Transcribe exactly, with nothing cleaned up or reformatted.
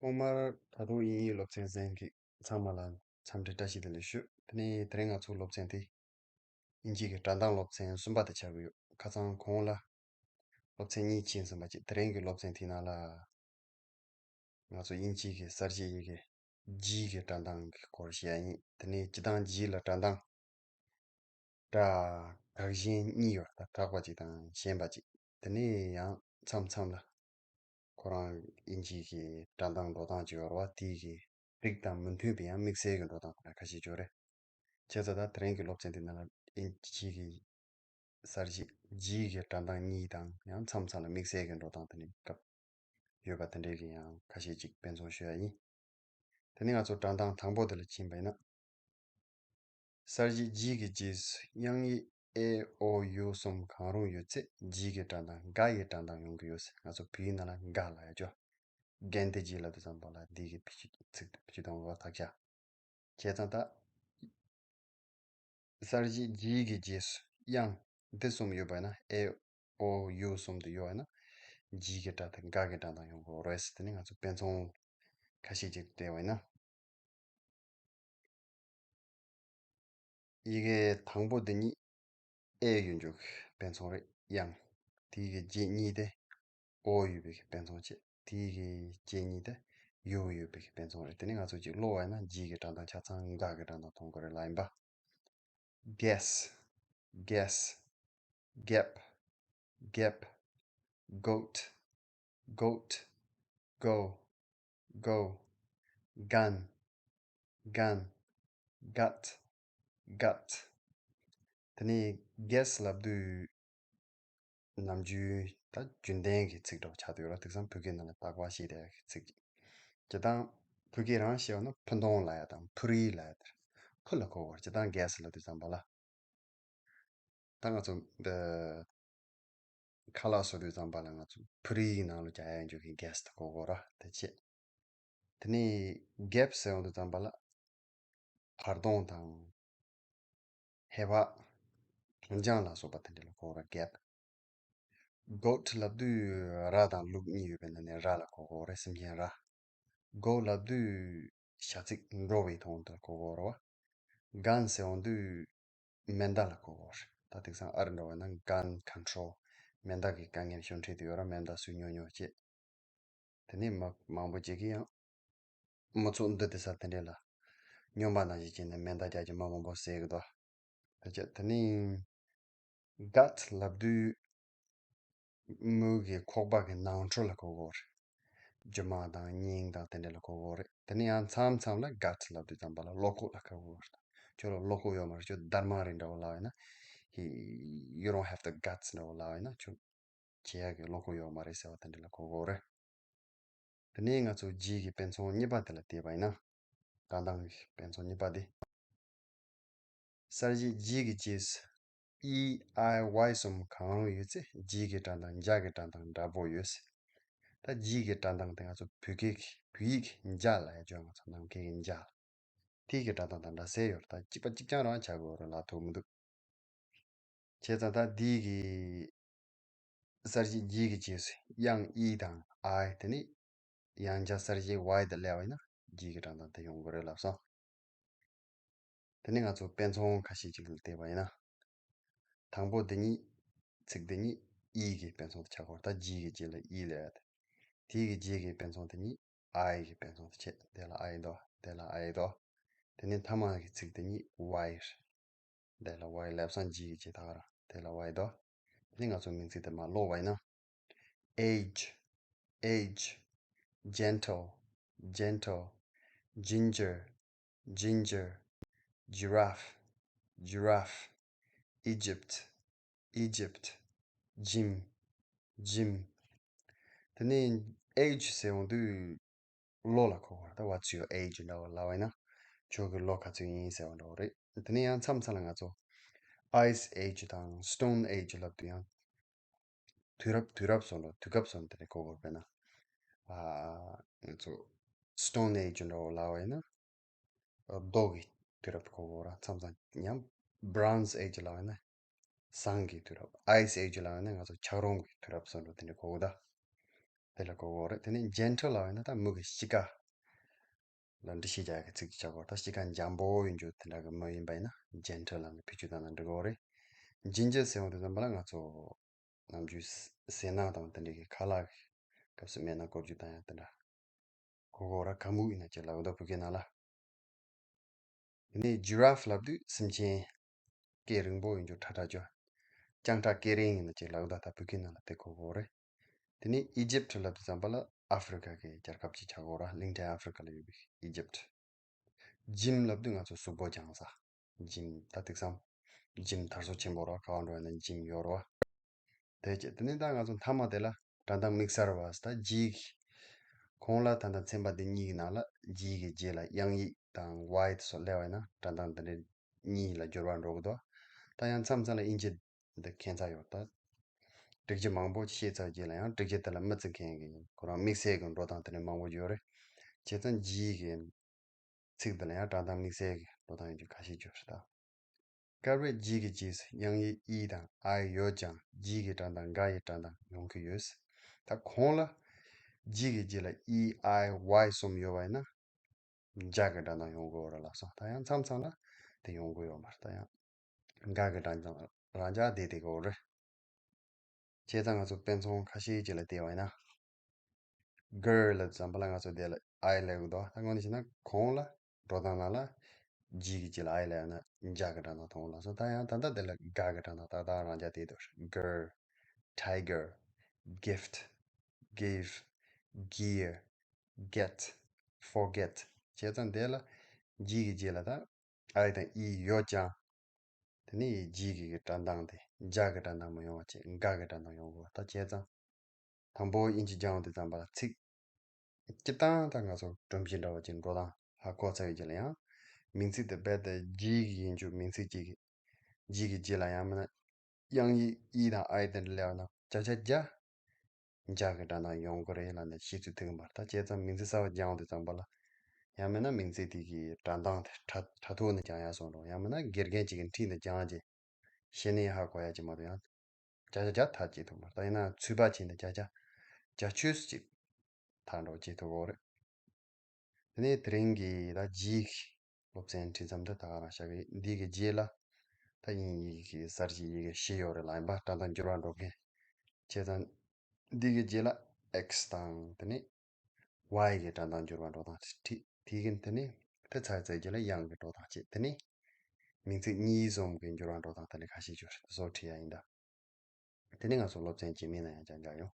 ཐོག་མར་ད་དུང་དབྱིན་ཡིག་སློབ་ཚན་གསན་མཁན་ཚང་མ་ལ་འཚམས་འདྲི་བཀྲ་ཤིས་བདེ་ལེགས་ཞུ། དེ་ནས་དེ་རིང་ང་ཚོའི་སློབ་ཚན་དེ་དབྱིན་ཇི་གི་སྒྲ་གདངས་སློབ་ཚན་གསུམ་པ་དེ་ཆགས་ཀྱི་ཡོད། ཁ་སང་གོང་ལ་སློབ་ཚན་གཉིས་ཕྱིན་ཟིན་པ་བཅས། དེ་རིང་གི་སློབ་ཚན་དེའི་ནང་ལ་ང་ཚོ་དབྱིན་ཇི་གི་གསར་བརྗེ་ཡི་གེ་G གི་སྒྲ་གདངས་ཀྱི་སྐོར་བཤད་ཡ་ཡིན། དེ་ནས་སྤྱིར་བཏང་G ལ་སྒྲ་གདངས་སྒྲ་དྲག་ཞན་གཉིས་ཡོད། ད་དྲག་པ་གཅིག་དང་ཞན་པ་གཅིག་དེ་ནས་ཡང་མཚམས་མཚམས་ལ་ཁོ་རང་དབྱིན་ཇི་གི་སྒྲ་གདངས་འགྲོ་སྟངས་ཅིག་ཡོད་རེད་བ། དེ་གི་རིགས་དང་མི་མཐུན་པའི་ཡང་དམིགས་བསལ་གྱི་འགྲོ་སྟངས་ཁ་ཤས་ཅིག་ཡོད་རེད། བྱས་ཙང་ད་དེ་རིང་གི་སློབ་ཚན་འདི་ནང་ལ་དབྱིན་ཇི་གི་གསར་བརྗེ་G གི་སྒྲ་གདངས་གཉིས་དང་ཡང་མཚམས་མཚམས་ལ་དམིགས་བསལ་གྱི་འགྲོ་སྟངས་དེ་ནས་སྐབས་ཡོད་པ་དེ་འདྲའི་གི་ཡང་ཁ་ཤས་ཅིག་དཔེ་མཚོན་ཞུ་ཡ་ཡིན། དེ་ནས་ང་ཚོ་སྒྲ་གདངས་དང་པོ་དེ་ལ་ཕྱིན་པ་ཡིན་ན། གསར་བརྗེ་G གི་རྗེས་སུ་དབྱངས་ཡིག་ཨེ་ཨོ་ཡུ་གསུམ་གང་རུང་ཡོད་ཚེ་G གི་སྒྲ་གདངས་ག་ཡི་སྒྲ་གདངས་ཡོང་གི་ཡོད་ཟེར། ང་ཚོ་བོད་ཡིག་ནང་ལ་ག་ལབ་ཡ་ཅོ། རྒན་དེ་རྗེས་ལབ་དུས་ཙམ་པ་ལ་འདི་གི་ཕི་ཅི་ཚིག་ཕི་ཅི་དང་བ་ཐག་ཆ། བྱས་ཙང་ད་གསར་བརྗེ་G གི་རྗེས་སུ་དབྱངས་འདི་གསུམ་ཡོད་པ་ན་ཨེ་ཨོ་ཡུ་གསུམ་དུ་ཡོད་པ་ན་G གི་སྒྲ་དེ་ག་གི་སྒྲ་གདངས་ཡོང་གི་རེད་ཟེར། དེ་ནི་ང་ཚོ་དཔེ་མཚོན་ཁ་ཤས་ཅིག་བལྟས་པ་ཡིན་ན། ཡི་གེ་དང་པོ་འདི་གཉིས་ཨེ་ཡོད་འཇུག་གི་དཔེ་མཚོན་རེད། དབྱངས་དེའི་གི་རྗེས་གཉིས་དེ་ཨོ་ཡོད་པའི་གི་དཔེ་མཚོན་བྱེད། དེའི་གི་རྗེས་གཉིས་དེ་ཡུ་ཡོད་པའི་གི་དཔེ་མཚོན་རེད། དེ་ནི་ང་ཚོ་ཅིག་ཀློག་པ་ཡིན་ན་G གི་སྒྲ་གདངས་ཆ་ཚང་ག་གི་སྒྲ་གདངས་མཐོང་གི་རེད་ལབ་ཡིན་པ། Guess, guess, gap, gap, goat, goat, go, go, gun, gun, gut, gut. དེ་ནས་guess ལབ་དུས་ནམ་རྒྱུན་ད་རྒྱུན་ལྡན་གྱི་ཚིག་འདྲ་བོ་ཆགས་བསྡད་ཡོད་ར། དེང་སང་བོད་སྐད་ནང་ལ་དག་པ་ཞེས་བྱ་ཡག་གི་ཚིག་ཅིག་སྤྱིར་བཏང་བོད་སྐད་རང་བཤད་པ་ན་ཕུ་མདོང་ལབ་ཡ་དང་ཕུ་རི་ལབ་ཡ་དེར་ཕུ་ལ་གོ་དགོས་རེད། སྤྱིར་བཏང་guess ལབ་དུས་ཙམ་པ་ལ། ད་ང་ཚོ་འདི་ཁ་ལག་བཟོ་དུས་ཙམ་པ་ལ་ང་ཚོ་ཕུ་རིའི་ནང་ལ་རྒྱག་ཡ་འཇུག་གི་guess དེ་གོ་དགོས་ར། དེ་བྱས། དེ་ནས་gap ཟེར་ཡོང་དུས་ཙམ་པ་ལ་བར་སྟོང་དང་ཧེ་བག་གངས་ལྗང་ལ་སོགས་པ་དེ་འདྲ་ལ་གོ་དགོས་ར། gap goat ལབ་དུས་ར་དང་ལུག་གཉིས་ཡོད་པའི་ནང་ནས་ར་ལ་གོ་དགོས་རེད། སེམས་ཅན་ར། go ལབ་དུས་བྱ་ཚིག་འགྲོ་བའི་དོན་དུ་གོ་དགོས་རེད་བ། gun ཟེར་ཡོང་དུས་མེ་མདའ་ལ་གོ་དགོས་རེད། ད་དེང་སང་ཨ་རི་འདྲ་བ་ན་gun control མེ་མདའ་གི་དཀའ་ངལ་ཤོར་འཕྲད་དུ་ཡོད་ར། མེ་མདའ་སུས་ཉོ་ཉོ་བྱེད། དེ་ནས་མི་མང་པོ་ཅིག་གིས་ཡང་མི་ཚོགས་འདུ་དེ་ས་དེ་འདྲས་ལ་སྨྱོན་པ་ནང་བཞིན་བྱས་ནས་མེ་མདའ་རྒྱག་གི་མི་མང་པོ་བསད་གི་འདུག་དེ་བྱས་དེ་ནས་gut ལབ་དུས་མི་གི་ཁོག་པ་གི་ནང་ཁྲོལ་ལ་གོ་དགོས་རེད། རྒྱུ་མ་དང་སྙིང་དང་དེ་འདྲས་ལ་གོ་དགོས་རེད། དེ་ནས་ཡང་མཚམས་མཚམས་ལ་gut ལབ་དུས་ཙམ་པ་ལ་བློ་ཁོག་ལ་གོ་དགོས་རེད། ཁྱོད་ལ་བློ་ཁོག་ཡོད་མ་རེད། ཁྱོད་སྡར་མ་རེད་འདྲ་བོ་ལབ་ཡིན་ན། He, you don't have the guts འདྲ་བོ་ལབ་ཡིན་ན་ཁྱོད་བྱེད་ཡག་གི་བློ་ཁོག་ཡོད་མ་རེད་ཟེར་བ་དེ་འདྲ་ལ་གོ་དགོས་རེད། དེ་ནས་ང་ཚོ་G གི་དཔེ་མཚོན་གཉིས་པ་དེ་ལ་བལྟས་པ་ཡིན་ན། སྒྲ་གདངས་ཀྱི་དཔེ་མཚོན་གཉིས་པ་དེ། གསར་བརྗེ་G གི་རྗེས་སུ་E, I, Y གསུམ་གང་རུང་ཡོད་ཚེ་G གི་སྒྲ་གདངས་འཇའ་གི་སྒྲ་གདངས་འདྲ་པོ་ཡོད་ཟེར། ད་G གི་སྒྲ་གདངས་དེ་ང་ཚོ་བོད་སྐད་ཀྱི་བོད་ཡིག་གི་འཇའ་ལབ་ཡ་ཅོ། ང་ཚོ་ནམ་མཁའི་གི་འཇའ་ལ། དེ་གི་སྒྲ་གདངས་དང་འདྲ་སེ་ཡོད་རེད། ད་གཅིག་པ་གཅིག་རྐྱང་རང་ཆགས་དགོས་རེད་ལབ་ཐུབ་མི་འདུག་བྱས་ཙང་ད་འདི་གི་གསར་བརྗེ་G གི་རྗེས་སུ་དབྱངས་E དང་I དེ་ནས་དབྱངས་འཇའ་གསར་བརྗེ་Y དེ་སླེབས་པ་ཡིན་ན་G གི་སྒྲ་གདངས་དེ་ཡོང་གི་རེད་ལབ་སོང་། དེ་ནས་ང་ཚོ་དཔེ་མཚོན་ཁ་ཤས་ཅིག་ལ་བལྟས་པ་ཡིན་ན། དང་པོ་འདི་གཉིས། ཚིག་འདི་གཉིས་E གི་དཔེ་མཚོན་དུ་ཆགས་ཀྱི་ཡོད་རེད། ད་G གི་རྗེས་ལ་E སླེབས་ཡ་དེ། དེ་གི་རྗེས་ཀྱི་དཔེ་མཚོན་འདི་གཉིས་I གི་དཔེ་མཚོན་དུ་བྱས། དེ་ལ་I འདུག་དེ་ལ་I འདུག་དེ་ནས་མཐའ་མ་གི་ཚིག་འདི་གཉིས་Y རེད། དེ་ལ་Y སླེབས་སོང་། G གི་རྗེས་ད་ག་རང་དེ་ལ་Y འདུག་དེ་ནས་ང་ཚོ་མིང་ཚིག་དེ་མར་ཀློག་པ་ཡིན་ན། age, age, gentle, gentle, ginger, ginger, giraffe, giraffe, Egypt, Egypt, gym, gym. དེ་ནས་age ཟེར་ཡོང་དུས་ལོ་ལ་གོ་དགོས་རེད། ད་What's your age འདྲ་བོ་ལབ་པ་ཡིན་ན་ཁྱོད་ཀྱི་ལོ་ག་ཚོད་ཡིན་ཟེར་བ་འདྲ་བོ་རེད། དེ་ནས་ཡང་མཚམས་མཚམས་ལ་ང་ཚོ་Ice Age དང་Stone Age ལབ་དུས་ཡང་དུས་རབས་དུས་རབས་སོ་འགྲོ་དུས་སྐབས་སོ་འགྲོ་དེ་འདྲ་གོ་དགོས་རེད། དཔེར་ན་ཨ་ང་ཚོ་Stone Age འདྲ་བོ་ལབ་པ་ཡིན་ན་རྡོ་གི་དུས་རབས་གོ་དགོས་རེད། མཚམས་མཚམས་ཡང་Bronze Age ལབ་པ་ཡིན་ན་ཟངས་ཀྱི་དུས་རབས། Ice Age ལབ་པ་ཡིན་ན་ང་ཚོ་ཆག་རོང་གི་དུས་རབས་སོ་འགྲོ་དེ་འདྲ་གོ་དགོས་ད། དེ་ལ་གོ་དགོས་རེད། དེ་ནས་gentle ལབ་ཡིན་ན་ད་མི་གི་གཤིས་ཀ་ལ་འགྲེལ་བཤད་རྒྱག་ཡག་གི་ཚིག་ཅིག་ཆགས་དགོས་རེད། ད་གཤིས་ཀ་འཇམ་པོ་ཡིན་རྒྱུ་དེ་འདྲ་གི་མི་ཡིན་པ་ཡིན་ན་gentle ལབ་ནས་བེད་སྤྱོད་བཏང་ན་འགྲིག་གི་རེད། ginger ཟེར་ཡོང་དུས་ཙམ་པ་ལ་ང་ཚོ་ནམ་རྒྱུན་ཟས་སྣ་དང་དེ་འདྲའི་གི་ཁ་ལག་གི་སྐབས་སུ་སྨན་སྣ་བཀོལ་རྒྱུ་དང་ཡང་དེ་འདྲ། གོ་གོ་ར་ཁ་མུག་ཡིན་ན་ཅིག་ལབ་འདུག་བོད་སྐད་ནང་ལ། དེ་ནས་giraffe ལབ་དུས་སེམས་ཅན་སྐེ་རིང་པོ་ཡིན་རྒྱུ་ཁྲ་ཁྲ་རྒྱུ། སྤྱང་ཁྲ་སྐེ་རིང་ཡིན་ན་ཅིག་ལབ་འདུག་ད་བོད་སྐད་ནང་ལ་དེ་གོ་གོ་རེད། དེ་ནས་Egypt ལབ་དུས་ཙམ་པ་ལ་ཨ་ཧྥེ་རི་ཁ་གི་རྒྱལ་ཁབ་ཅིག་ཆགས་གོ་ར། གླིང་ཕྲན་ཨ་ཧྥེ་རི་ཁ་ལ་ཡོད་པའི་Egypt། Gym ལབ་དུས་ང་ཚོ་གཟུགས་པོ་སྦྱང་ས། Gym ད་དེང་སང་gym དར་སོ་ཆེན་པོ་ར། ག་བ་འགྲོ་ཡིན་ན་gym ཡོད་ར་བ། དེ་བྱས་དེ་ནས་ད་ང་ཚོ་མཐའ་མ་དེ་ལ་སྒྲ་གདངས་དམིགས་བསལ་བ་ད་G གི་གོང་ལ་ད་ལྟ་ཚན་པ་འདི་གཉིས་ཀྱི་ནང་ལ་G གི་རྗེས་ལ་དབྱངས་ཡིག་དང་Y དེ་ཚོ་སླེབས་པ་ཡིན་ན་སྒྲ་གདངས་འདི་འདྲའི་གཉིས་ལ་འགྱུར་བ་འགྲོ་གི་འདུག་ད་ཡང་མཚམས་མཚམས་ལ་དབྱིན་ཇི་འདི་ཁྱད་མཚར་ཡོད། ད་སྒྲིག་གཞི་མང་པོ་ཤེས་ཚར་རྗེས་ལ་ཡང་སྒྲིག་གཞི་དེ་ལ་མི་བརྩི་མཁན་གྱི་ཁོ་རང་དམིགས་བསལ་གྱི་འགྲོ་སྟངས་དེ་འདྲ་མང་པོ་ཡོད་རེད། བྱས་ཙང་G གི་ཚིག་འདི་ལ་ཡང་སྒྲ་གདངས་དམིགས་བསལ་གྱི་འགྲོ་སྟངས་ཡོད་རྒྱུ་ཁ་ཤས་ཡོད་རེད་ད། སྐབས་རེ་G གི་རྗེས་སུ་དབྱངས་ཡིག་E དང་I ཡོད་ཀྱང་G གི་སྒྲ་གདངས་ག་ཡི་སྒྲ་གདངས་ཡོང་གི་ཡོད། ད་གོང་ལ་G གི་རྗེས་ལ་E I Y གསུམ་ཡོད་པ་ཡིན་ན་ཇ་གི་སྒྲ་གདངས་ཡོང་གི་ཡོད་རེད་ལབ་སོང་། ད་ཡང་མཚམས་མཚམས་ལ་དེ་ཡོང་གི་ཡོད་མ་རེད། ད་ཡང་ག་གི་སྒྲ་གདངས་རང་འཇགས་བསྡད་བསྡད་ཀྱི་ཡོད་རེད། བྱས་ཙང་ང་ཚོ་དཔེ་མཚོན་ཁ་ཤས་ཅིག་ལ་བལྟས་པ་ཡིན་ན། གར་ལབ་ཙམ་པ་ལ་ང་ཚོ་དེ་ལ་I ལབ་ཀྱི་འདུག་ད་དངོས་གནས་བྱས་ན་གོང་ལ་འགྲོ་སྟངས་ནང་ལ་G གི་རྗེས་ལ་I ལབ་ན་ཇ་གི་སྒྲ་གདངས་མཐོང་ལབ་སོང་། ད་ཡང་ད་ལྟ་དེ་ལ་ག་གི་སྒྲ་གདངས་ཏག་ཏག་རང་འཇགས་བསྡད་འདུག་གར། tiger, gift, give, gear, get, forget བྱས་ཙང་དེ་ལ་G གི་རྗེས་ལ་ད་I དང་E ཡོད་ཀྱང་། དེ་ནས་G གི་གི་སྒྲ་གདངས་དེ་ཇ་གི་སྒྲ་གདངས་མ་ཡོང་བ་བྱས་ག་གི་སྒྲ་གདངས་ཡོང་དགོས་པ་ད་བྱས་ཙང་། དང་པོ་དབྱིན་ཇི་སྦྱང་དུས་ཙམ་པ་ལ་ཚིག་སྤྱིར་བཏང་ད་ང་ཚོ་སྒྲོམ་གཞི་འདྲ་བ་ཅིག་འགྲོ་སྟངས་ཧ་གོ་ཚར་བའི་རྗེས་ལ་ཡང་། མིང་ཚིག་དེ་རྦད་དེ་G གི་ཡིན་རྒྱུ་མིང་ཚིག་ཅིག་གི་G གི་རྗེས་ལ་ཡང་མིན་ན་དབྱངས་ཡིག་E དང་I དེ་འདྲ་སླེབས་ན་ཇ་ཇ་ཇ། ཇ་གི་སྒྲ་གདངས་ཡོང་གི་རེད་ལབ་ནས་བཤད་ཚུལ་ཐུག་གི་མ་རེད། ད་བྱས་ཙང་མིང་ཚིག་གསར་བ་སྦྱང་དུས་ཙམ་པ་ལ་ཡང་མིན་ན་མིང་ཚིག་དེ་གི་སྒྲ་གདངས་དེ་ཕྲ་ཕྲ་ཐོག་ནས་སྦྱང་ཡ་སོང་རུང་ཡང་མིན་ན་དགེ་རྒན་ཅིག་གི་འཁྲིས་ནས་སྦྱང་རྗེས་ཤེས་ནས་ཧ་གོ་ཡ་ཅིག་མ་གཏོགས་ཡང་ཇ་ཇ་ཇ་ཐག་བཅད་ཐུབ་མ་རེད། ད་ཡིན་ན་ཚུད་པ་བྱས་ནས་ཇ་ཇ་ཇ་ཆོས་ཅིག་ཐག་འགྲོ་བྱེད་ཐུབ་ཀྱི་རེད། དེ་ནས་དེ་རིང་གི་ད་G གི་སློབ་ཚན་ཁྲིད་མཚམས་དེ་ད་ག་རང་བཞག་གི་ཡིན། འདི་གི་རྗེས་ལ་ད་དབྱིན་ཡིག་གི་གསར་བརྗེ་ཡི་གེ་བཞི་ཡོད་རེད་ལ། ཡིན་པ་སྒྲ་གདངས་འགྱུར་བ་འགྲོ་མཁན། བྱས་ཙང་འདི་གི་རྗེས་ལ་X དང་དེ་ནས་Y གི་སྒྲ་གདངས་འགྱུར་བ་འགྲོ་སྟངས་ཁྲིད། དེ་གི་དེ་ནས་དེ་ཚར་ཚར་རྗེས་ལ་དབྱངས་ཀྱི་འགྲོ་སྟངས་བྱེད། དེ་ནས་མིང་ཚིག་གཉིས་གསུམ་གི་འགྱུར་བ་འགྲོ་སྟངས་དེ་ནས་ཁ་ཤས་ཡོད་རེད། དེ་ཚོ་ཁྲིད་ཡ་ཡིན་ད། དེ་ནས་ང་ཚོ་སློབ་ཚན་རྗེས་མའི་ནང་ཡང་བསྐྱར་མཇལ་ཡོང་།